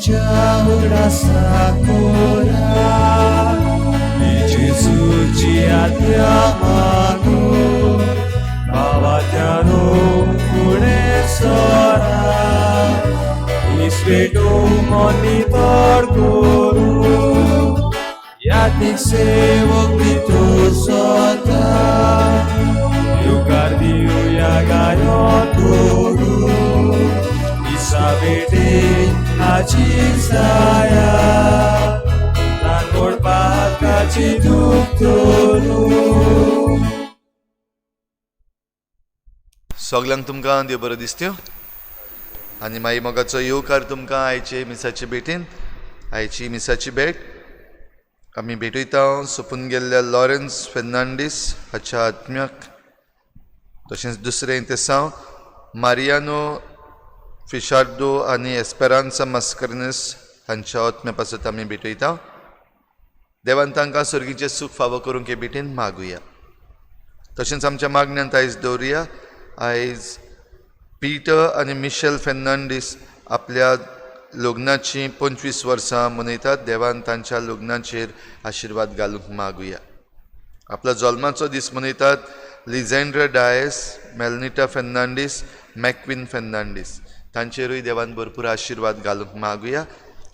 तुज्या उगडासा कोरा जेजूची आज्ञा मानून भावात्यानो फुडें सरा इस्पेटो मॉनिटर करून यात्मीक सेवक भितर सरता येवकार दिवया गायन करून मिसा भेटेक हाजीर जाया रांगोळ पातकाची दूख धरून. सगल्यांक तुमकां देव बरो दिसत्यो आनी मागीर मोगाचो येवकार तुमकां आयचे मिसाचे भेटीन. आयची मिसाची भेट आमी भेटयता सोंपून गेल्ल्या लॉरेन्स फेर्नांडीस हाच्या आत्म्याक, तशेंच दुसरें तेसांव मारियानो फिशार्दो आनी एस्पेरांसा मास्कर्नस हांच्या आत्म्या पासत आमी भेटयता. देवान तांकां सर्गीचें सूख फावो करूंक हे भेटीन मागुया. तशेंच आमच्या मागण्यांत आयज दवरुया. आयज पीटर आनी मिशेल फेर्नांडीस आपल्या लग्नाची 25 वर्सां मनयतात. देवान तांच्या लग्नाचेर आशिर्वाद घालूंक मागुया. आपल्या जल्माचो दीस मनयतात लिझेंड्र डायस, मेलनिटा फेर्नांडीस, मॅक्विन फेर्नांडीस तांचेरूय देवान भरपूर आशिर्वाद घालूंक मागुया.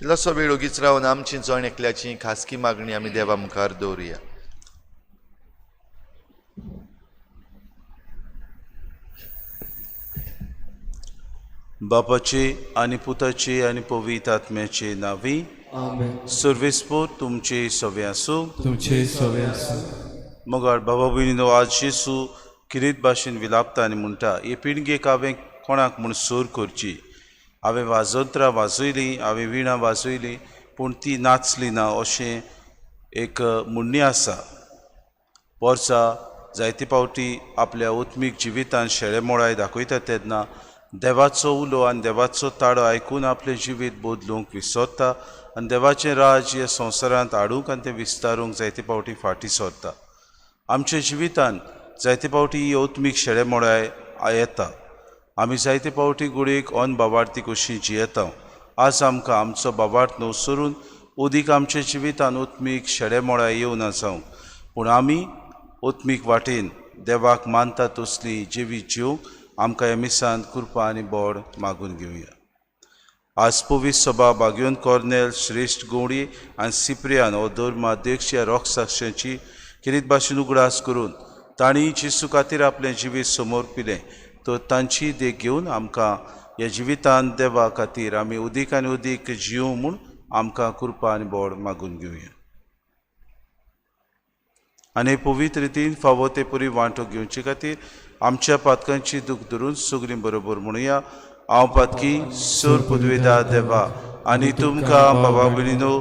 इल्लोसो वेळ ओगीच रावन आमची जण एकल्याची खासगी मागणी आमी देवा मुखार दवरुया. बापाचे आनी पुताचे आनी पवित्र आत्म्याचे नांवी. आमेन. सर्वेस्पोर तुमचे सवे आसूं. तुमचे सवे आसूं. मगार बाबा भयणीनो, आज जेसू किरीत भाशेन विलापता आनी म्हणटा, हे पिणगेक हांवें कोणाक म्हूण सोर करची? हांवें वाजंत्रां वाजयलीं, हांवें विणां वाजयलीं, पूण ती नाचली ना अशें एक म्हणणी आसा. वर्सा जायते फावटी आपल्या आत्मीक जिवितान शेळे मोळाय दाखयता तेन्ना देवाचो उलो आनी देवाचो ताळो आयकून आपलें जिवीत बदलूंक विसरता आनी देवाचें राज्य ह्या संवसारांत हाडूंक आनी तें विस्तारूंक जायते फावटी फाटीं सरता. आमच्या जिवितान जायते फावटी ही आत्मीक शेळे मोळाय येता. आमी जायते फावटी गुडयेक अन बाबार्थी कशी जियेता. आज आमकां आमचो बाबार्थ न्हवसरून उदीक आमच्या जिवितान आत्मीक शेळे मोळाय येवना जावंक, पूण आमी आत्मीक वाटेन देवाक मानता तसली जिवीत जिवंक आमकां ह्या मिसान कृपा आनी बोड मागून घेवया. आज पवित्र सभा बागयोन कॉर्नेल श्रेश्ठ गौडी आनी सिप्रियान हो धर्माध्यक्ष ह्या रोखसाक्षांची किरीत भाशेन उगडास करून तांणी जेजू खातीर आपलें जिवीत समर्पिलें, तर तांची देख घेवन आमकां ह्या जिवितान देवा खातीर आमी उदीक आनी उदीक जिवूं म्हूण आमकां कृपा आनी बोड मागून घेवया. आनी पवित्र रितीन फावो ते पुरी वांटो घेवचे खातीर आमच्या पातकांची दूख धरून सगळीं बरोबर म्हणुया. हांव पातकी सोर पुदवेदा देवा आनी तुमकां बाबा भयणीनो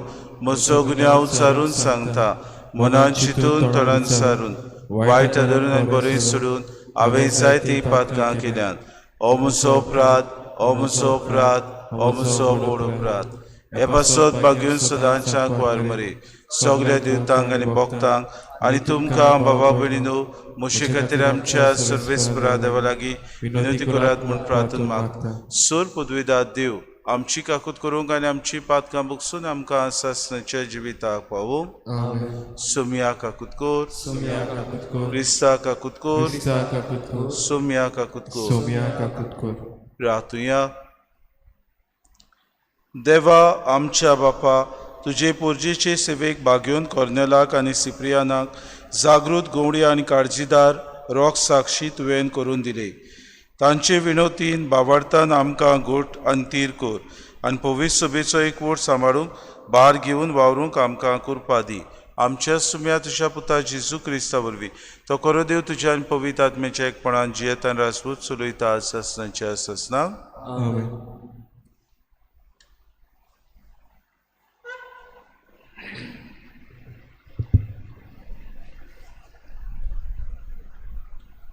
म्हजो गुन्यांव सारून सांगता, मनान चिंतून तोंडान सारून वायट धरून आनी बरें सोडून हांवें जायतीं पातकां केल्यांत. हो म्हजो अपराध, हो म्हजो अपराध, हो म्हजो व्हड अपराध. हे पासत बागेवन सदांच्या कुवार मरे सगल्या देवतांक आनी भक्तांक आनी तुमकां बाबा भयणीनो म्हजे खातीर आमच्या सर्वेस्परा देवा लागीं विनंती करात म्हूण प्रार्थना मागता. सोर पदवेदार देव आमची काकूत करूंक आनी आमची पातकां बगसून आमकां सासणाच्या जिविताक पावोवंक. आमेन. सोमया काकूत कर, सोमया काकूत कर, क्रिस्ता काकूत कर, क्रिस्ता काकूत कर, सोमया काकूत कर. सोमया काकूत कर. रातुया. देवा आमच्या बापा, तुजे पोरजेचे सेवेक बागयोन कॉर्नेलाक आनी सिप्रियानाक जागृत गवडी आनी काळजीदार रोख साक्षी तुवें करून दिले. तांचे विनोतीन बाबार्थान आमकां गोट आनी तीर कर आनी पवित्र सभेचो एकवट सांबाळूंक भार घेवन वावरूंक आमकां कृपा दी. आमच्या सुम्या तुज्या पुता जेजू क्रिस्ता वरवीं तो खरो देव तुज्या आनी पवित्र आत्म्याच्या एकपणान जियेत आनी राजपूत चलयता ससनाच्या ससनाक. आमेन.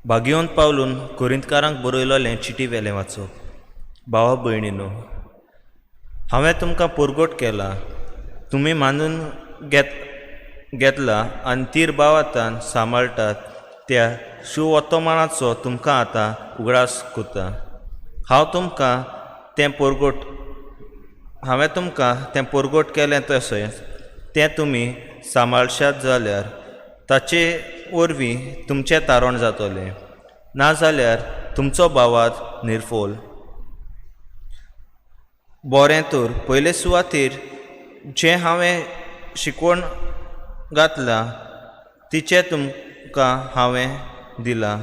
भाग्यवंत पावलून कोरिंतकारांक बरयलोलें चिटी वेलें वाचप. भावा भयणीनो, हांवें तुमकां पोरगोट केला, तुमी मानून घेतला आनी तीर भावातान सांबाळटात त्या शुवतमानाचो तुमकां आतां उगडास करता. हांव तुमकां तें पोरगोट हांवें तुमकां तें परगट केलें तशेंच तें तुमी सांबाळशात जाल्यार ताचे वरवीं तुमचें तारण जातलें, नाजाल्यार तुमचो भावार्थ निर्फोल. बरें तर पयले सुवातेर जें हांवें शिकवण घातलां तिचें तुमकां हांवें दिलां.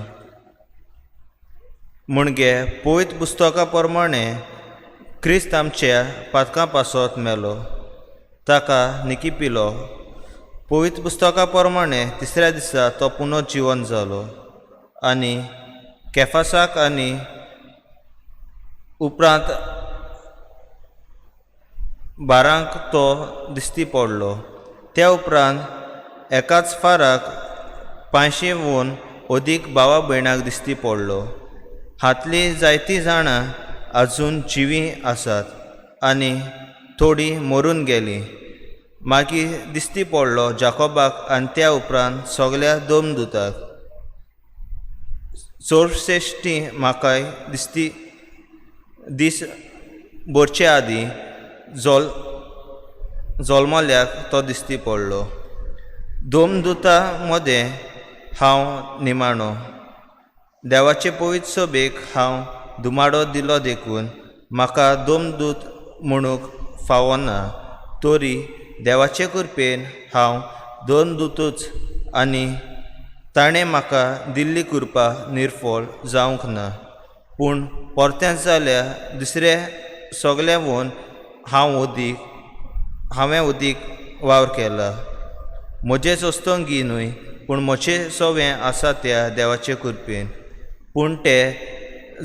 म्हणजे पवित्र पुस्तका प्रमाणें क्रिस्त आमच्या पातकां पासत मेलो, ताका निकिपिलो. पवित्र पुस्तका प्रमाणें तिसऱ्या दिसा तो पुनः जिवन जालो आनी केफासाक आनी उपरांत बारांक तो दिश्टी पडलो. त्या उपरांत एकाच फाराक 500 वोन अदीक भावा भयणाक दिश्टी पडलो. हांतलीं जायतीं जाणां आजून जिवीं आसात आनी थोडीं मरून गेलीं. मागीर दिश्टी पडलो जाकोबाक आनी त्या उपरांत सगळ्या दोमदुताक. चोरश्रेश्ठी म्हाकाय दिसती दीस भरचे आदीं जल्मल्याक तो दिश्टी पडलो. दोमदुता मदें हांव निमाणो. देवाचे पवित्र सभेक हांव दुमाडो दिलो देखून म्हाका दोमदूत म्हणूंक फावना, तरी देवाचे कृपेन हांव दोमदूतच आनी ताणें म्हाका दिल्ली कृपा निर्फळ जावंक ना. पूण परतेंच जाल्या दुसरे सगळे वोन हांवें अदीक वावर केला. म्हजेच अस्तंगी न्हय पूण म्हजें सवें आसा त्या देवाचे कृपेन. पूण ते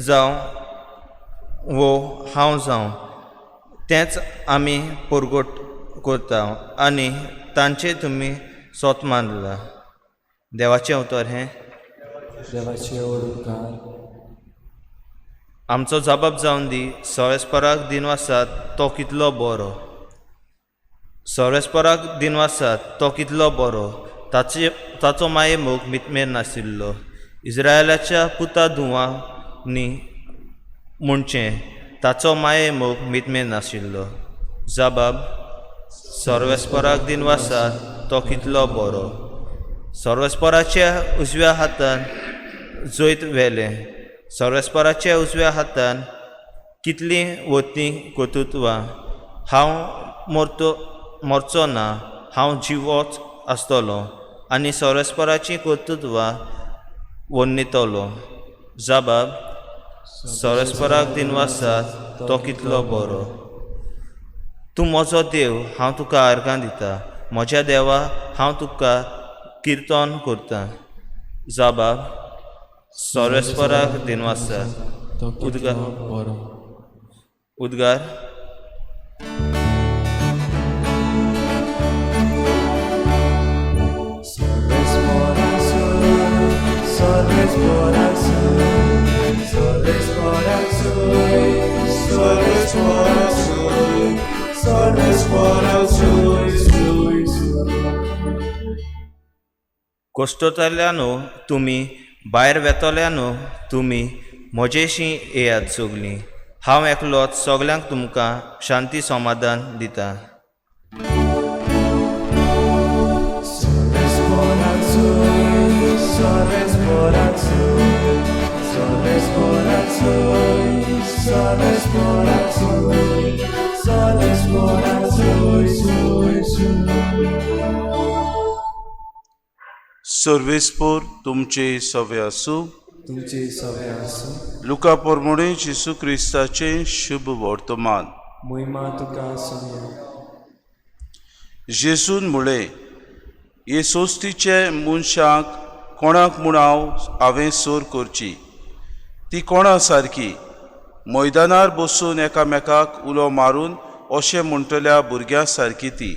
जावं वो हांव जावं तेंच आमी परगट करता आनी तांचें तुमी सोत मानला. देवाचें उतर हें. देवाचें उपकार. आमचो जबाब जावन दी. सर्वेस्पराक दिनवासात तो कितलो बरो. सर्वेस्पराक दिनवासात तो कितलो बरो. ताचो माये मोग मितमेर नाशिल्लो. इस्रायलाच्या पुता धुवांनी म्हणचें ताचो माये मोग मितमेर नाशिल्लो. जबाब सर्वेस्पराक दिनवासात तो कितलो बरो. सर्वेस्पराच्या उजव्या हातान जैत व्हेलें. सर्वेस्पराच्या उजव्या हातान कितलीं वतीं कर्तृत्वां. हांव मरचो ना, हांव जिवोच आसतलो आनी सर्वेस्पराचीं कर्तृत्वां वर्णितलो. जबाब सर्वेस्पराक दिनवासात तो कितलो बरो. तूं म्हजो देव, हांव तुका आर्गां दिता. म्हज्या देवा, हांव तुका किर्तन करता. जबाब सर्वेस्पराक दिनवासात. तो कितलो बरो. उद्गार. कश्टतल्यानो तुमी, भायर वेतल्यानो तुमी म्हजेशी येयात सगलीं. हांव एकलोच सगल्यांक तुमकां शांती समाधान दिता. सर्वेस्पोर तुमचे सवे आसूं. तुमचे सवे आसूं. लुका प्रमाणे जेजू क्रिस्ताचें शुभ वर्तमान. मोहिमा तुका सोम्या. जेजून म्हळें, हे सोस्तीचे मनशांक कोणाक म्हूण हांवें सोर करची? ती कोणा सारकी? मैदानार बसून एकामेकाक उलो मारून अशें म्हणटल्या भुरग्यां सारकी ती.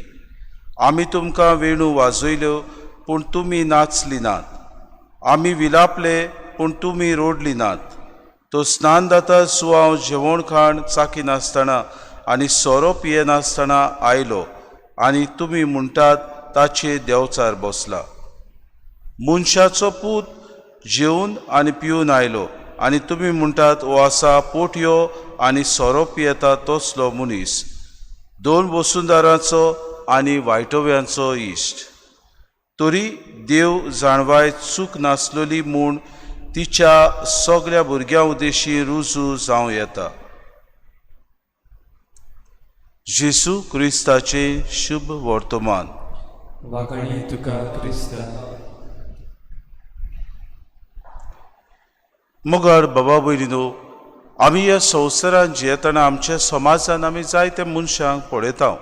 आमी तुमकां वेणू वाजयल्यो पूण तुमी नाचली नात. आमी विलापले पूण तुमी रोडली नात. तो स्नानदाता सुवाव जेवण खाण चाखिनासतना आनी सोरो पियेनासतना आयलो आनी तुमी म्हणटात ताचे देंवचार बसला. मनशाचो पूत जेवन आनी पिवन आयलो आनी तुमी म्हणटात हो आसा पोटयो आनी सोरो पियेता तसलो मनीस. दोन वसुंदारांचो आनी वायटोव्यांचो इश्ट. तरी देव जाणवाय चूक नासलेली म्हूण तिच्या सगळ्या भुरग्यां उद्देशी रुजू जावं येता. जेसू क्रिस्ताचें शुभ वर्तमान. वाखाणी तुका क्रिस्ता. मगर बाबा भयणीनो, आमी ह्या संवसारांत जियेतना आमच्या समाजान आमी जायते मनशांक पळयता.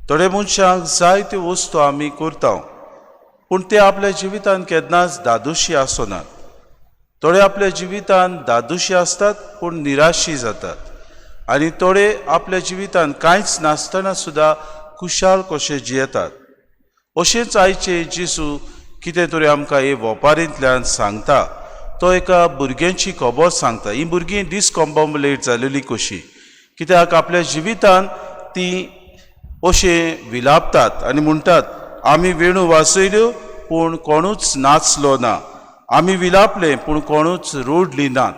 थोडे मनशांक जायत्यो वस्तू आमी करता, पूण ते आपल्या जिवितांत केन्नाच दादोशी आसनात. थोडे आपल्या जिवितांत दादोशी आसतात पूण निराशी जातात, आनी थोडे आपल्या जिवितांत कांयच नासतना सुद्दां खुशाल कशे जियेतात. अशेंच आयचे जेजू कितें तरी आमकां हे वपारींतल्यान सांगता. तो एका भुरग्यांची खबर सांगता. ही भुरगीं डिसकॉम्बोम्बुलेट जालेली कशी, कित्याक आपल्या जिवितांत ती अशें विलापतात आनी म्हणटात, आमी वेणू वाजयल्यो पूण कोणूच नाचलो ना, आमी विलापले पूण कोणूच रोडली नात.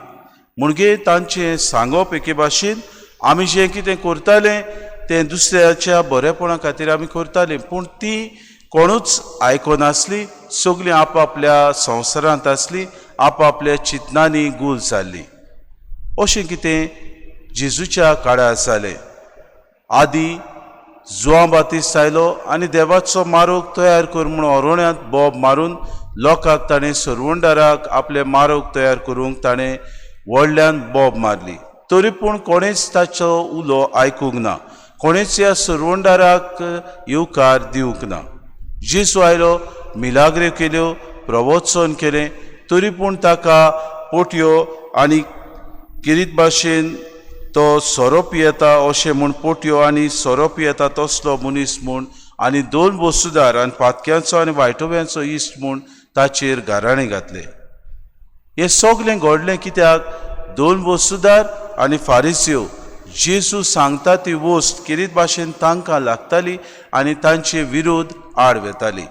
म्हणगे तांचें सांगप एके भाशेन आमी जें कितें करताले तें दुसऱ्याच्या बरेपणा खातीर आमी करताले, पूण ती कोणूच आयकनासली. सगळीं आपआपल्या संवसारांत आसली, आपआपल्या चिंतनांनी गूल जाल्ली. अशें कितें जेजूच्या काळार जालें. आदी जुआंव बातिस्त आयलो आनी देवाचो मारोग तयार कर म्हूण अरण्यांत बोब मारून लोकांक ताणें सरवंडाराक आपले मारोग तयार करूंक ताणें व्हडल्यान बोब मारली. तरी पूण कोणेच ताचो उलो आयकूंक ना, कोणेच ह्या सरवंडाराक येवकार दिवंक ना. जेजू आयलो, मिलाग्रो केल्यो, प्रवचन केलें, तरी पूण ताका पोटयो आनी किरीत भाशेन तो सोरो पियेता अशें म्हूण पोटयो आनी सोरो पियेता तसलो मनीस म्हूण आनी दोन वसुदार आनी पातक्यांचो आनी वायटोव्यांचो इश्ट म्हूण ताचेर गाराणें घातलें. हें सगलें घडलें कित्याक दोन वसुदार आनी फारिस्यो जेजू सांगता ती वस्त किरीत भाशेन तांकां लागताली आनी तांचे विरोध आड वेताली.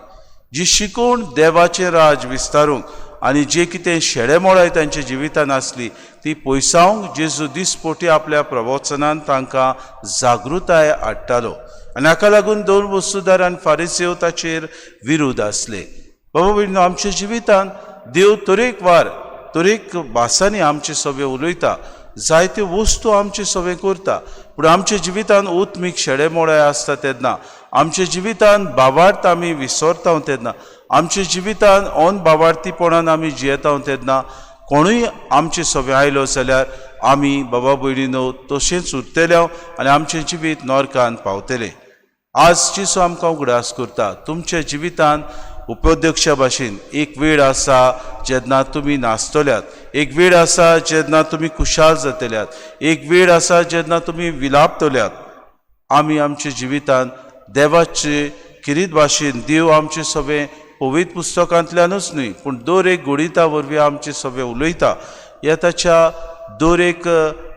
जी शिकोवण देवाचें राज विस्तारूंक आनी जे कितें शेडेमोडाय तांच्या जिवितान आसली ती पयसावंक जेजू दिसपोटी आपल्या प्रवचनान तांकां जागृताय हाडटालो आनी हाका लागून दोन वस्तुदार आनी फारिसेव ताचेर विरोध आसले. बाबा भयणीनो, आमच्या जिवितान देव तरेकवार तरेक भासांनी आमचे सगळे उलयता, जायत्यो वस्तू आमचे सगळे करता, पूण आमच्या जिवितान उत्मीक शेडेमोडाय आसता तेन्ना, आमच्या जिवितान बावार्थ आमी विसरता तेन्ना, आमच्या जिवितान ऑन बावार्थीपणान आमी जियेता तेन्ना कोणूय आमचे सगळे आयलो जाल्यार आमी बाबा भयणीनो तशेंच उरतले आनी आमचें जिवीत नरकान पावतलें. आज जेजू आमकां उगडास करता, तुमच्या जिवितान उपाध्यक्षा भाशेन एक वेळ आसा जेन्ना तुमी नाचतल्यात, एक वेळ आसा जेन्ना तुमी खुशाल जातल्यात, एक वेळ आसा जेन्ना तुमी विलापतल्यात. आमी आमच्या जिवितान देवाचे किरीत भाशेन देव आमचे सगळे पवित्र पुस्तकांतल्यानूच न्हय पूण दर एक गोडिता वरवीं आमचे सगळे उलयता. ह्या ताच्या दर एक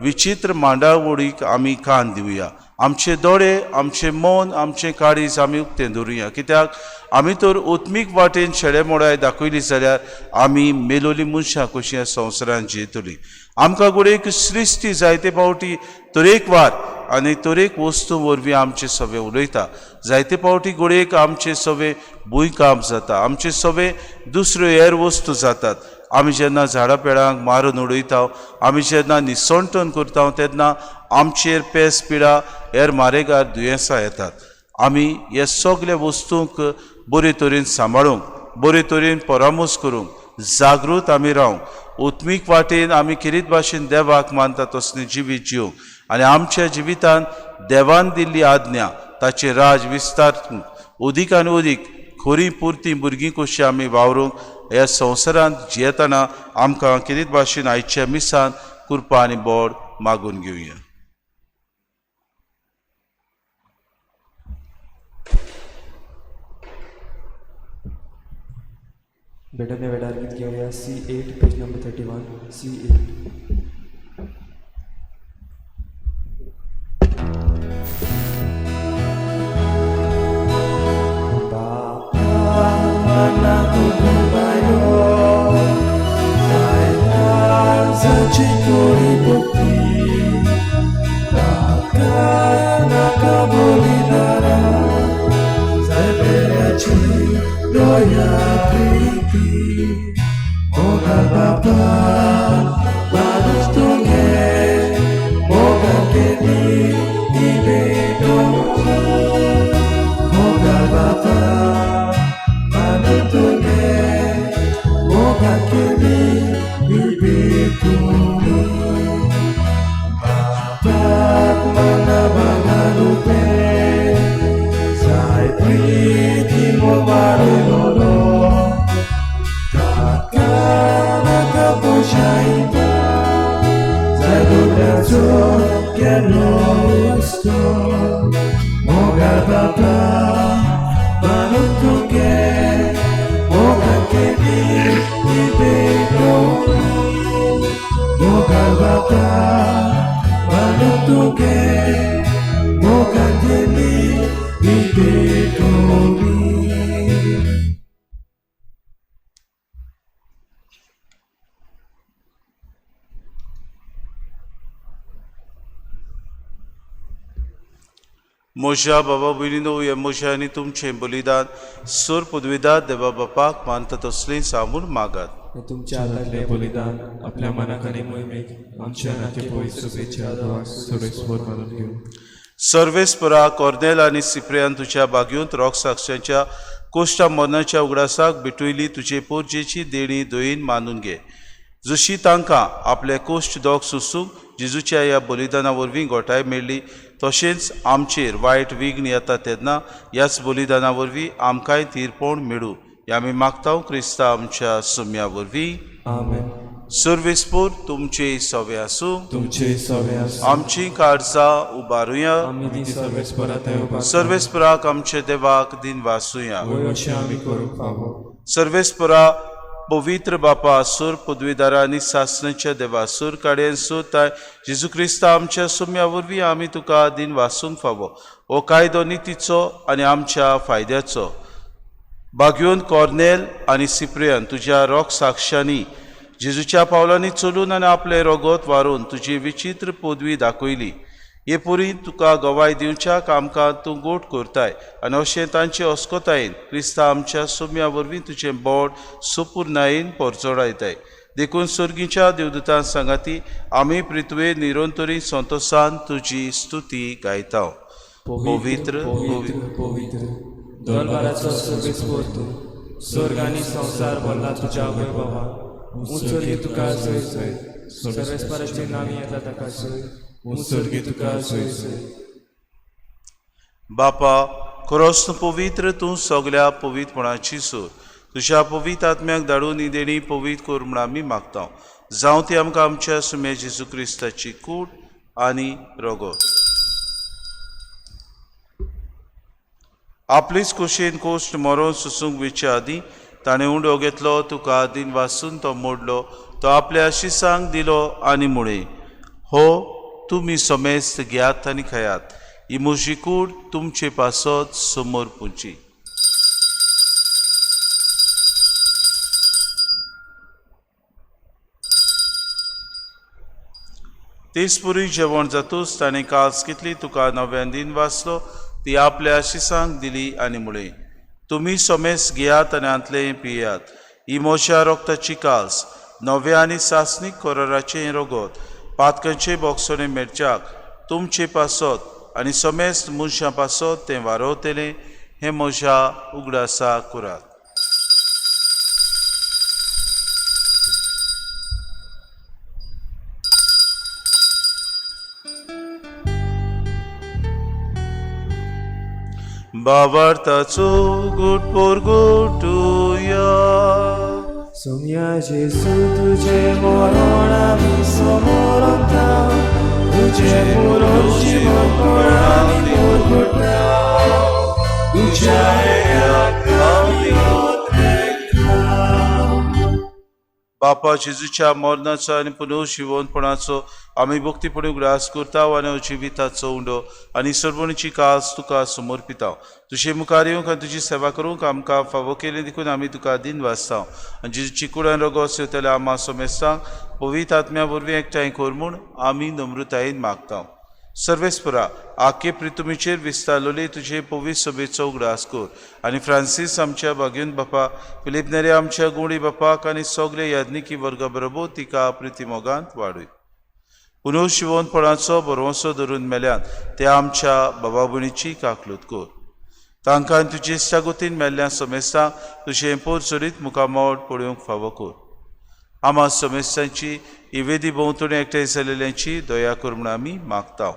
विचित्र मांडावळीक आमी कान दिवया. आमचे दोळे, आमचें मन, आमचें काळीज आमी उक्तें दवरुया, कित्याक आमी तर उत्मीक वाटेन शेडेमोडाय दाखयली जाल्यार आमी मेलोली मनशां कशीं ह्या संवसारांत जियेतली. आमकां घडये सृश्टी जायते फावटी तरेकवार आनी तरेक वस्तू वरवीं आमचे सगळे उलयता. जायते फावटी घडयेक आमचे सगळे भुंयकांप जाता, आमचे सगळे दुसऱ्यो हेर वस्तू जातात. आमी जेन्ना झाडां पेडांक मारून उडयता, आमी जेन्ना निसणटन करता तेन्ना आमचेर पेस पिडा हेर मारेगार दुयेंसां येतात. आमी हे सगळे वस्तूंक बरे तरेन सांबाळूंक, बरे तरेन परामर्श करूंक जागृत आमी रावंक, उत्मीक वाटेन आमी किरीत भाशेन देवाक मानता तसलें जिवीत जिवंक आनी आमच्या जिवितान देवान दिल्ली आज्ञा ताचें राज विस्तार अदीक आनी अदीक खरी पुरती भुरगीं कशी आमी वावरूंक ह्या संवसारांत जियेतना आमकां किरीत भाशेन आयच्या मिसान कृपा आनी बोड मागून घेवया. बेटा वेळार गीत घेवया C8 page number 31 C8. बाबा माणूस तुगे मोगा केली इबेटो मोगा बाबा माणूस तुगे मोगा केली इबेटो बाबाक mana bagalupe Sai priti mo marelolo Takana kapushaipa Sai dubrazo kenosto Moga baba manutuke Moga kemi ibedo Moga baba manutuke Moga kemi ibedo. म्हज्या बाबा भयणीनो हे म्हजें आनी तुमचें बलिदान सोर पदवीदार देवा बापाक मानता तसलें सांगून मागात. तुमच्या हातांतलें बलिदान आपल्या मनाक आनी मोहिमेक आमच्या नाते पवित्र शुभेच्छा देवाक सर्वेस्पर मानून घेवं. सर्वेस्परा कॉर्नेल आनी सिप्रियान तुज्या बागयोंत रोग साक्षांच्या कोश्टा मरणाच्या उगडासाक भेटयली तुजे पोरजेची देणी दयेन मानून घे. जशी तांकां आपले कोश्ट दोग सोसूंक जेजूच्या ह्या बलिदाना वरवीं घोटाय मेळ्ळी तशेंच आमचेर वायट विघ्न येता तेन्ना ह्याच बलिदाना वरवीं आमकांय थीरपण मेळूं हें आमी मागता क्रिस्ता आमच्या सुम्या वरवीं. आमेन. सर्वेस्पोर तुमचे सवे आसूं. तुमचे सवे आसूं. आमची काळजां उबारुया. आमी ती सर्वेस्परा थंय उबारता. सर्वेस्पराक आमच्या देवाक दिन वासुया. वय अशें आमी करूंक फावो. सर्वेस्परा पवित्र बापा सूर पदवीदारा आनी सासणाच्या देवा सूर काडयेन सुताय जेजू क्रिस्ता आमच्या सुम्या वरवीं आमी तुका दिन वासूंक फावो. हो कायदो नितीचो आनी आमच्या फायद्याचो. बागयोन कॉर्नेल आनी सिप्रियन तुज्या रोग साक्षांनी जेजूच्या पावलांनी चलून आनी आपलें रोगोत वारून तुजी विचित्र पदवी दाखयली. हे पुरी तुका गवाय दिवच्याक आमकां तूं गोट करताय आनी अशें तांचे अस्कोतायेन क्रिस्ता आमच्या सुम्या वरवीं तुजें बोट सुपुर्णायेन परजोडायताय. देखून सर्गीच्या देवदूतां सांगाती आमी पृथ्वे निरंतरी संतोसान तुजी स्तुती गायता. पवित्र पवित्र पवित्र दरबाराचो सर्वेस्पर तूं स्वर्ग आनी संवसार भरला तुज्या वैभवान. उत्सर्गी तुका जय जय. सर्वेस्पराचे नांव येता ताका जय. उत्सर्गी तुका जय जय. बापा खरोच तूं पवित्र, तूं सगल्या पवित्रपणाची सूर. तुज्या पवित्र आत्म्याक धाडून ही देणी पवित्र कर म्हूण आमी मागता. जावं ती आमकां आमच्या सुम्या जेजू क्रिस्ताची कूड आनी रोगोत. आपलीच कुशीन कोश्ट मरोन सुसूंक वेच्या आदीं ताणें उंडो घेतलो, तुका दिन वासून तो मोडलो, तो आपल्या शिसांक दिलो आनी म्हळें, हो तुमी समेस्त घेयात आनी खायात, ही म्हजी कूड तुमचे पासत समोर पुंची. तेच पुरी जेवण जातूच ताणें कास घेतली, तुका नव्यान दिन वाचलो, ती आपल्या शिसांक दिली आनी म्हळें, तुमी समेस घेयात आनी हांतलें पियात, ही म्हज्या रोगताची कास नव्या आनी सासणीक कोराराचें रोगोत पातकांचे बोगसणे मेळच्याक तुमचे पासत आनी समेस्त मनशां पासत तें वारवतलें, हें म्हज्या उगडासा करात. बाबार्थाचो गुट पोरगुटुया. सोम्या जेजू तुझे मरण आमी समोरता, तुझे पुरो जीवन आमी मोरगुटा, तुझ्या येयाक आमी ओतरेकता. बापा जेजूच्या मरणाचो आनी पुनर्जिवनपणाचो आमी भक्तीपणी उगडास करता आनी जिविताचो उंडो आनी सर्वणीची कास तुका समर्पिता. तुजे मुखार येवंक आनी तुजी सेवा करूंक आमकां फावो केली देखून आमी तुका दिन वाचता. आनी जेजूची कुडान रोगोस येतल्या आमा समेस्तांक पवित्र आत्म्या वरवीं एकठांय कर म्हूण आमी नम्रतायेन मागता. सर्वेस्परा आखे प्रितुमीचेर विस्तारलोली तुजे पवित्र सभेचो उगडास कर आनी फ्रांसीस आमच्या बागेवन बापा, फिलीप नेरे आमच्या गुणी बापाक आनी सगळे याज्ञिकी वर्गा बरोबर तिका प्रिती मोगांत वाडय. पुनू शिवोनपणाचो भरवंसो धरून मेल्यान त्या आमच्या बाबा भयणीची काकलूत कर. तांकां तुजे इश्टागतीन मेल्ल्या समेस्तांक तुजें पोर चरीत मुखामळ पळोवंक फावो कर. आमा समेस्तांची इवेदी भोंवतणी एकठांय जाल्ल्यांची दया कर म्हूण आमी मागता.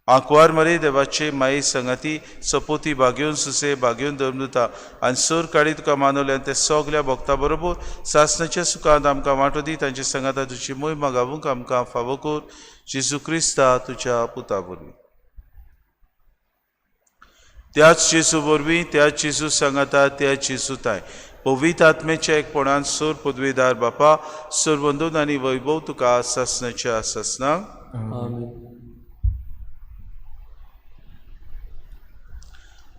आंकवार मरे देवाचे माये संगाती सपोती भाग्योन सुसे भाग्योन धर्मदुता आनी सोर काडी तुका मानवले आनी ते सगल्या भक्ता बरोबर सासणाच्या सुखांत आमकां वांटो दी. तांचे सांगाता तुजी मोहिमा गावूंक आमकां फावो कर, जेजू क्रिस्ता तुज्या पुता वरवीं. त्याच जेजू वरवीं, त्याच जेजू सांगाता, त्याच जेजू ताय पवित्र आत्म्याच्या एकपणान सोर पदवीदार बापा, सोर आनी वैभव तुका सासणाच्या सासणाक. आमेन.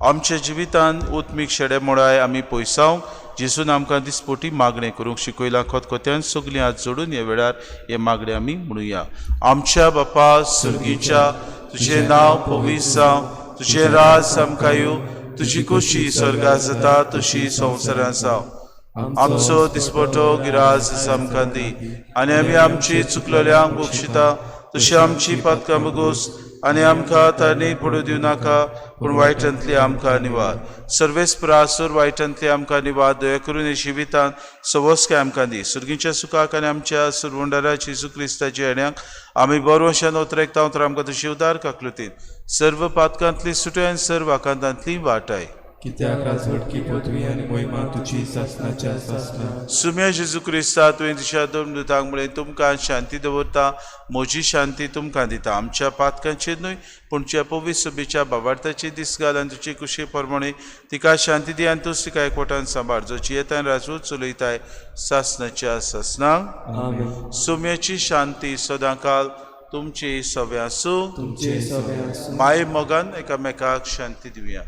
आमच्या जिवितान उत्मीक शेडे मोडाय आमी पयसावंक जेजून आमकां दिसपोटी मागणें करूंक शिकयलां. खतखत्यान सगलीं हात जोडून ह्या वेळार हे मागणें आमी म्हणुया. आमच्या बापा सर्गीच्या, तुजें नांव पवित्र जावं, तुजें राज आमकां येवं, तुजी खोशी स्वर्गात जाता तशी संवसारांत जावं. आमचो दिसपटो गिराज आमकां दी आनी आमी आमची चुकलेल्यांक बक्षिता तशी आमची पातकां बगोस आनी आमकां तांणी पडूं दिवं नाका, पूण वायटांतली आमकां निवार. सर्वेस्परासूर वायटांतली आमकां निवार. दया करून हे जिवितांत सवस्काय आमकां दी. सुर्गीच्या सुखाक आनी आमच्या सुरवंडारा जेजू क्रिस्ताच्या येण्याक आमी बरवशान ओतरेकता. तर आमकां तुजी उदार काकलुतीन सर्व पातकांतली सुटय आनी सर्व आकांतांतली वाटाय. कित्याक राजवटकी पदवी आनी मोहिमा तुजी सासणाच्या सासणा. सुम्या जेजू क्रिस्ता, तुवें तुज्या दोन दुतांक म्हळें, तुमकां शांती दवरता, म्हजी शांती तुमकां दिता. आमच्या पातकांचेर न्हय पूण तुज्या पवित्र सभेच्या बाबार्थाची दीस घाल आनी तुजे कुशी प्रमाणे तिका शांती दी आनी तूंच तिका एकवटान सांबाळ, जो जियेतान राजवट चलयताय सासणाच्या सासणाक. आमेन. सुम्याची शांती सदांकाल तुमची सव्या आसूं. तुमचे सगळे आसूं. माये मोगान एकामेकाक शांती दिवया.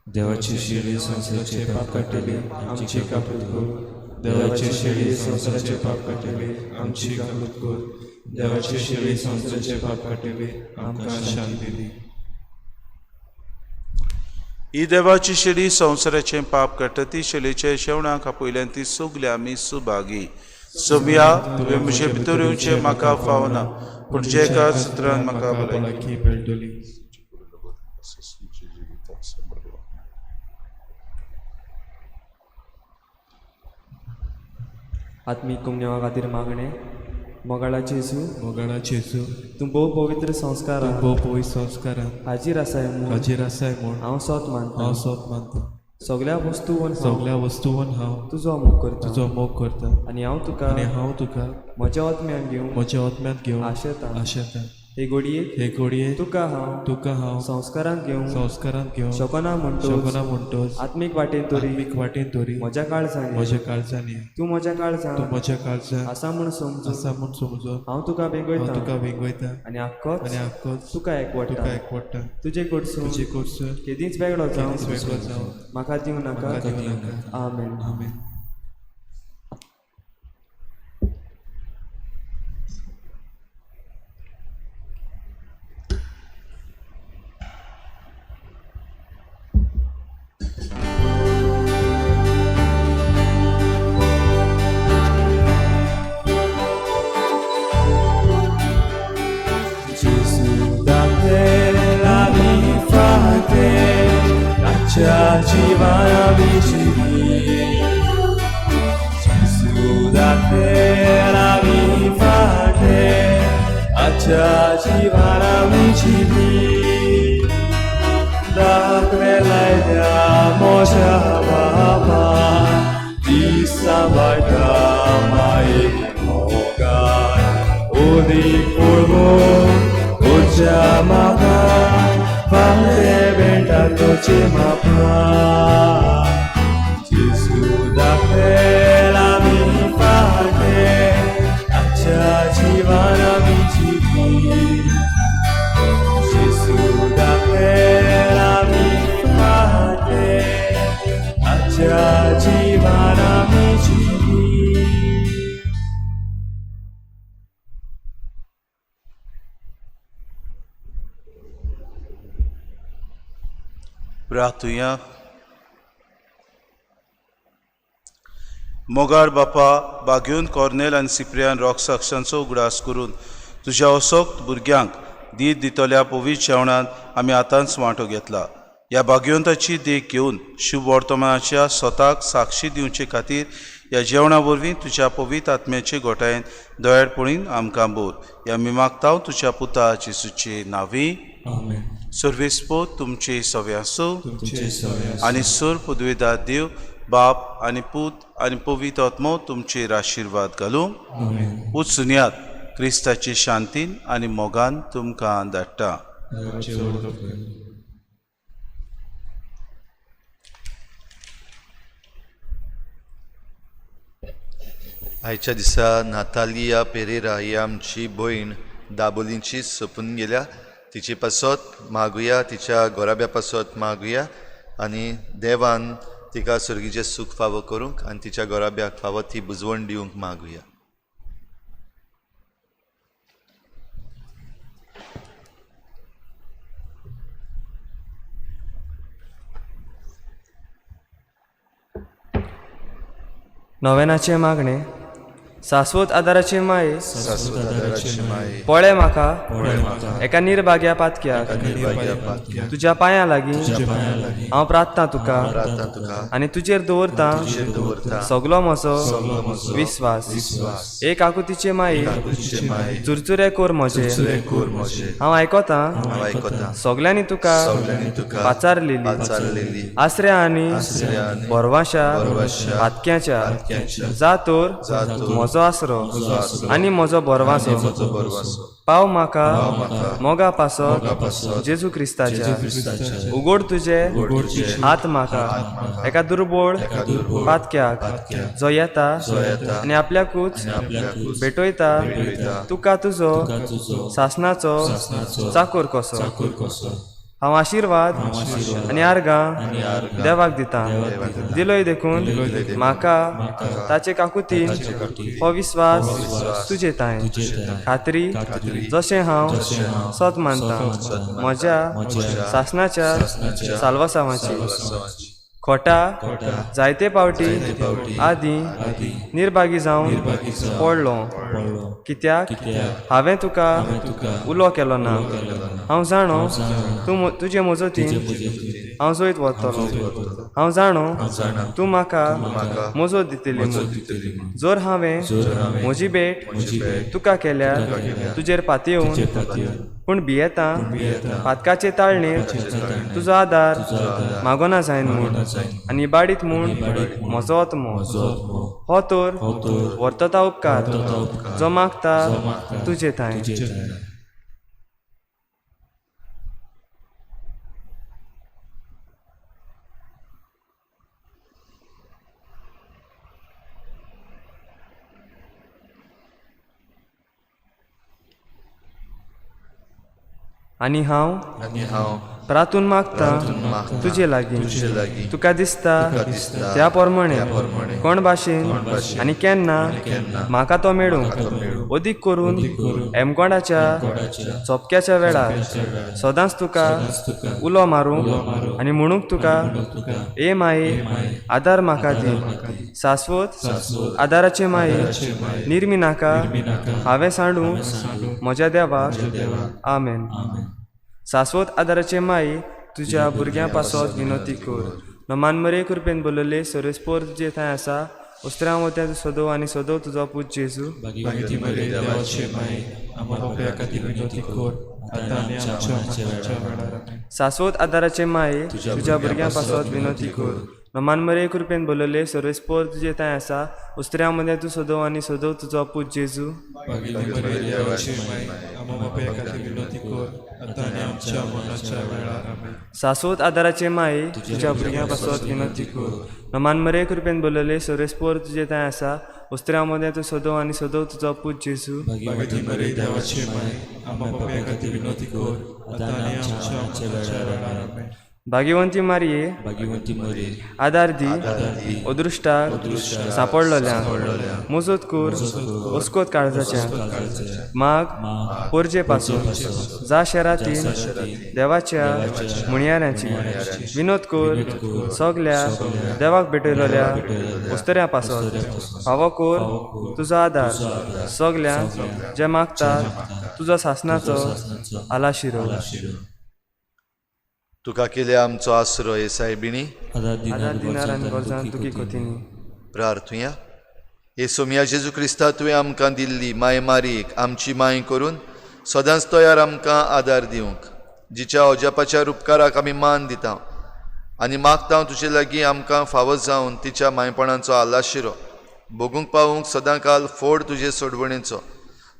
देवाची शेळी संवसाराचे पाप काडटली, आमची काकूत कर. देवाची शेळी संवसाराचे पाप काडटली, आमची काकूत कर. देवाची शेळी संवसाराचे पाप काडटली, आमकां शांती दी. ही देवाची शेळी संवसाराचें पाप काडटा. ती शेळीचे शेवणाक आपयल्यान ती सगली आमी सुभागी. सोमया, तुवें म्हजे भितर येवचें म्हाका फावना, पूण जे एका सुत्रान म्हाका भलायकी भलायकी मेळटली. आत्मीक कुमनेवा खातीर मागणें. मोगाळा जेजू, मोगाळा जेजू, तूं भोव पवित्र संस्कारान भोव पवित्र संस्कारान हाजीर आसाय म्हूण हाजीर आसाय म्हूण हांव सोत मानता. हांव सोत मानता. सगळ्या वस्तूवन हांव सगळ्या वस्तूवन हांव तुजो मोग करता तुजो मोग करता आनी हांव तुका आनी हांव तुका म्हज्या आत्म्यान घेवन म्हज्या आत्म्यांत घेवन आशेता. आशेता. हे घडयेक हे घडये तुका हांव तुका हांव संस्कारांत घेवन संस्कारांत घेवन शकना म्हणटोच शकना म्हणटोच आत्मीक वाटेन तरी आत्मीक वाटेन तरी म्हज्या काळजान ये. म्हज्या काळजान ये. तूं म्हज्या तूं काळजान म्हज्या काळजान आसा म्हूण समजून आसा म्हूण समजून हांव तुका हांव बेगयता तुका वेंगयता आनी आख्खोच आनी आख्खोच तुका एकवटा. तुका एकवटा. तुजे कडसून तुजे कडसून केदींच वेगळो जावं केदींच वेगळो जावं म्हाका दिवं नाका. म्हाका दिवं नाका. आमेन. आमेन. Gesù da te la mi fate, caccia ci vicini. Gesù da te la mi fate, caccia ci vicini. Da quella idea moscia papà, di sabaita mai mogai. उदीक पळोवन उर्जा म्हाका फावते बेटा तुजी म्हाका. जेजू दाखयल आमी फाटे आमच्या जिवान आमी जिवी. जेजू दाखयल आमी फाटे प्रार्थुया. मोगाळ बापा, बागेवन कॉर्नेल आनी सिप्रियान रॉकसाक्षांचो उगडास करून तुज्या असोक्त भुरग्यांक दीद दितल्या पवित्र जेवणांत आमी आतांच वांटो घेतला. ह्या भाग्यवंताची देख घेवन शुभ वर्तमानाच्या स्वताक साक्षी दिवचे खातीर ह्या जेवणा वरवीं तुज्या पवित्र आत्म्याचे गोठायेन दयाळपणीन आमकां बोर. ह्या आमी मागता तुज्या पुता जेसूचे नांवी. आमेन. सर्वेस्पोत तुमचे सवे आसूं तुमचे सवे आसूं. आनी सोर पदवेदार देव बाप आनी पूत आनी पवित्र आत्मो तुमचेर आशिर्वाद घालूं. आमेन. वचुनयात क्रिस्ताचे शांतीन आनी मोगान तुमकां धाडटा. देवाचे व्हडलो कर. आयच्या दिसा नातालिया पेरेरा ही आमची भयण दाबोलींची सोंपून गेल्या. तिचे पासत मागुया, तिच्या घराब्या पासत मागुया आनी देवान तिका सर्गीचें सूख फावो करूंक आनी तिच्या घराब्याक फावो ती बुजवण दिवंक मागुया. नोवेनाचें मागणें. सास्वत आदाराचे माये, सास्वत आदाराची माये, पळय म्हाका पळय म्हाका एका निर्भाग्या पातक्याक, निर्भाग्या पातक्याक, तुज्या पांयां लागीं तुज्या पांयां लागीं हांव प्रार्थना तुका प्रार्थना तुका आनी तुजेर दवरतां तुजेर दवरता सगलो म्हजो सगलो म्हजो विस्वास. विस्वास. एक आकुतीचे माये, तुजे माये, चुरचुरे कोर म्हजे, चुरे कोर म्हजे, हांव आयकतां हांव आयकतां सगल्यांनी तुका सगल्यांनी तुका पाचारलेली पाचारलेली आसऱ्या आनी आसऱ्या आनी भरवाशा भरवाश्या पातक्याच्या पातक्याच्या जा तर जा तर म्हजो आसरो आसरो आनी म्हजो भरवासो म्हजो भरवासो पाव म्हाका म्हाका मोगा पासत पासत जेजू क्रिस्ताच्या. क्रिस्ताच्या. उगड तुजे उगड तुजे हात म्हाका एका दुर्बोळ दुर्बोळ पातक्याक पातक्याक जो येता जो येता आनी आपल्याकूच आपल्याकूच भेटयता भेटयता तुका तुजो तुका तुजो सासनाचो सासनाचो चाकोर कसो. चाकूर कसो. हांव आशिर्वाद आशिर्वाद आनी आर्गां आनी आर्गां देवाक दिता. देवाक दिता. दिलोय देखून दिलोय देखून म्हाका म्हाका ताचे काकुतीन ताचे काकुतीन हो विस्वास विस्वास तुजे तांय तुजे तांय खात्री खात्री जशें हांव जशें हांव सत मानतां सत मानतां म्हज्या म्हज्या सासनाच्या सासनाच्या साल्वासांवाची. साल्वासांवाची. खोटा खोटा जायते फावटी जायते फावटी आदीं आदीं निर्भागी जावन निर्भागी जावन पडलो पडलो. कित्याक कित्याक हांवें तुका हांवें तुका उलो केलो ना. उलो केलो ना. हांव जाणो हांव जाणो तूं तुजे मजतीन तुजे मजतीन हांव जैत वतलो. जैत वतलो. हांव जाणो हांव जाणा तूं म्हाका म्हाका मजत दितली मजत म्हूण. दितली म्हूण. जर हांवें जर हांवें म्हजी भेट म्हजी भेट तुका केल्यार तुका केल्यार तुजेर पातयेवन तुजेर पातयेवन पूण भियेतां भियेतां पातकाचे ताळणेर पातकाचे ताळणेर तुजो आदार तुजो आदार मागोना जायन म्हूण मागोना जायन आनी इबाडीत म्हूण आनी इबाडीत म्हूण म्हजो आत्मो म्हजो आत्मो हो तर हो तर वर्तता उपकार वर्तता उपकार जो मागता जो मागता तुजे थांय. तुजे थांय. आनी हांव आनी हांव प्रातून मागता मागतां तुजे लागीं तुजे लागीं तुका दिसता तुका दिसता त्या प्रमाणे त्या प्रमाणे कोण भाशेन कोण भाशेन आनी केन्ना केन्ना म्हाका तो मेळूंक तो मेळूंक अदीक करून करून एमकोंडाच्या कोणाच्या चोपक्याच्या वेळार चोपक्याच्या वेळार सदांच तुका सदांच तुका उलो मारूंक उलो मारूंक आनी म्हणूंक तुका म्हणूंक तुका ए माये माये, आदार म्हाका दी. म्हाका दी. सास्वत सास्वत आदाराचे माये आदाराचे माये, निर्मी नाका निर्मी नाका, हांवें सांडू हांवें सांडू म्हज्या देवाक. म्हज्या देवाक. आमेन. आमेन. सास्वत आदाराचे माये तुज्या भुरग्यां पासत विनोती कर. नमान मरे कृपेन बोलले सोरेस्पोर तुजे थंय आसा उस्त्र्यां वत्या तूं सदो आनी सदो तुजो पूत जेजू. भाग्यवती मरिये देवाचे माये, आमकां पापया खातीर विनवती कर, आतां आनी आमच्या मरणाच्या वेळार. आमेन. सास्वत आदाराचे माये तुज्या भुरग्यां पासत विनोती कर. नमान मरे कृपेन बोलले सोरेस्पोर तुजे थंय आसा उस्त्र्यां मदें तूं सदो आनी सदो तुजो पूत जेजू. भाग्यवती मरिये देवाचे माये, आमकां पापया खातीर विनवती कर, आतां आनी आमच्या मरणाच्या वेळार. आमेन. सास्वत आदाराचे माये तुज्या भुरग्यां पासत विनोती कर. नमान मरे कृपेन बोलले सोरेस्पोर तुजे थंय आसा उस्त्र्यां मदें तूं सदो आनी सदो तुजो पूत जेजू. भाग्यवती मरिये देवाचे माये, आमकां पापया खातीर विनवती कर, आतां आनी आमच्या मरणाच्या वेळार. आमेन. भाग्यवंती मारये भाग्यवंती मरे आदार दी अदृश्टाक सांपडलोल्या मुजोत कूर ओस्कोत काळजाच्या माग पोरजे पासून जा शेरातीन देवाच्या म्हणयाऱ्याची विनोद कोर सगल्या देवाक भेटयलोल्या उस्तऱ्या पासत फावो कोर तुजो आदार सगल्यांक जे मागतात तुजो सासनाचो आलाशिरो. तुका केल्या आमचो आसरो हे सायबिणी आदार आदार दिनार आनी गरजान दिनार तुकी कोतिनी. प्रार्थुया. हे सोमया जेजू क्रिस्ता, तुवें आमकां दिल्ली माय मारीक आमची माय करून सदांच तयार आमकां आदार दिवंक, जिच्या अजापाच्या रुपकाराक आमी मान दिता आनी मागता तुजे लागीं आमकां फावो जावन तिच्या मायपणाचो आलाशिरो भोगूंक पावूंक सदांकाल फोड तुजे सोडवणेचो.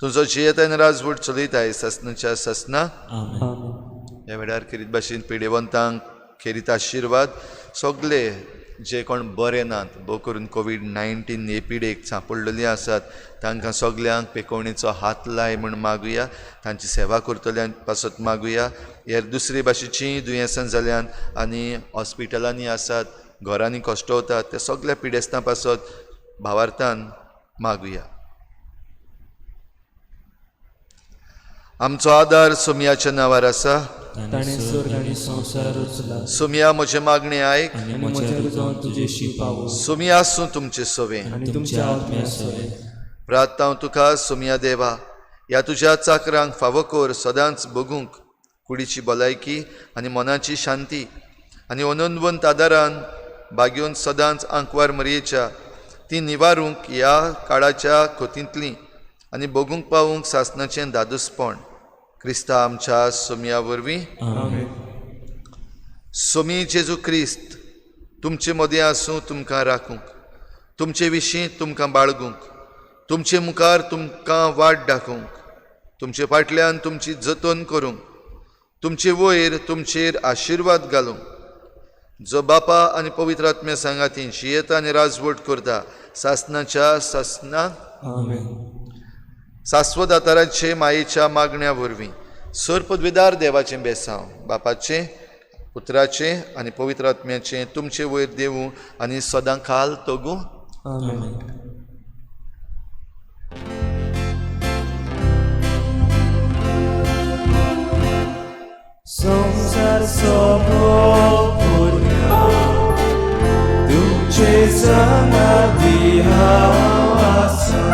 तुजो जियेतान राजवट चलयताय ससनाच्या ससना. आमेन. ह्या वेळार खेरीत भाशेन पिडेवंतांक खेरीत आशिर्वाद, सगले जे कोण बरे नात, भोव करून कोवीड-19 हे पिडेक सांपडलेली आसात तांकां सगल्यांक पेकोवणेचो हात लाय म्हूण मागुया. तांची सेवा करतल्यां पासत मागुया. हेर दुसरे भाशेचीं दुयेंसां जाल्यान आनी हॉस्पिटलांनी आसात, घरांनी कश्टवतात त्या सगल्या पिडेस्तां पासत भावार्थान मागुया. आमचो आदार सोमयाच्या नांवार आसा. ताणें स्वर्ग आनी संवसार रचला. सोमया म्हजें मागणें आयक आनी आनी म्हज्या म्हज्या रुजावन तुजेशी पावो. सोमया आसूं तुमचे सवें. आनी तुमच्या आत्म्या सवें. प्रार्थना हांव तुका सोमया देवा, ह्या तुज्या चाकरांक फावो कर सदांच भोगूंक कुडीची भलायकी आनी मनाची शांती आनी अनंतवंत आदारान बागेवन सदांच आंकवार मरयेच्या ती निवारूंक ह्या काळाच्या खोतींतली आनी भोगूंक पावूंक सासनाचें दादूसपण क्रिस्ता आमच्या सोमया वरवीं. आमेन. सोमी जेजू क्रिस्त तुमचे मदीं आसूं, तुमकां राखूंक, तुमचे विशीं तुमकां बाळगूंक, तुमचे मुखार तुमकां वाट दाखोवंक, तुमचे फाटल्यान तुमची जतन करूंक, तुमचे वयर तुमचेर आशिर्वाद घालूंक, जो बापा आनी पवित्र आत्म्या सांगातीन शियेता आनी राजवट करता सासनाच्या सासना. आमेन. सास्वत आताराचे मायेच्या मागण्या वरवीं सर पदवेदार देवाचें बेसांव बापाचें पुत्राचें आनी पवित्र आत्म्याचें तुमचे वयर देवूं आनी सदां खाल तगूं. आमेन. संवसार सोंपोवया तुमचे सांगाती हांव आसा.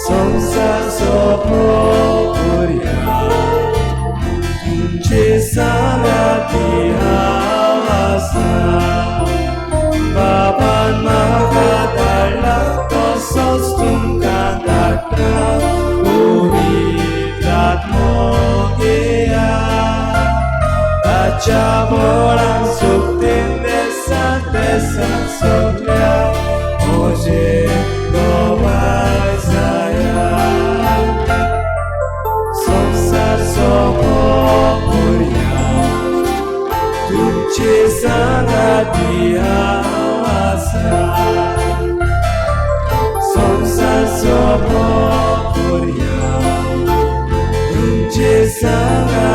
संवसार सोंपोवया तुमचे सांगाती हांव आसा. बाबान म्हाका धाडला तसोच तुमकां धाडटा पवित्र आत्मो घेया. ताच्या बळान सुकतेन देसान देसान सगल्या म्हजे गवाय जाया. संवसार सोंपोवया तुमचे सांगाती हांव आसा. संवसार सोंपोवया तुमचे सांगाती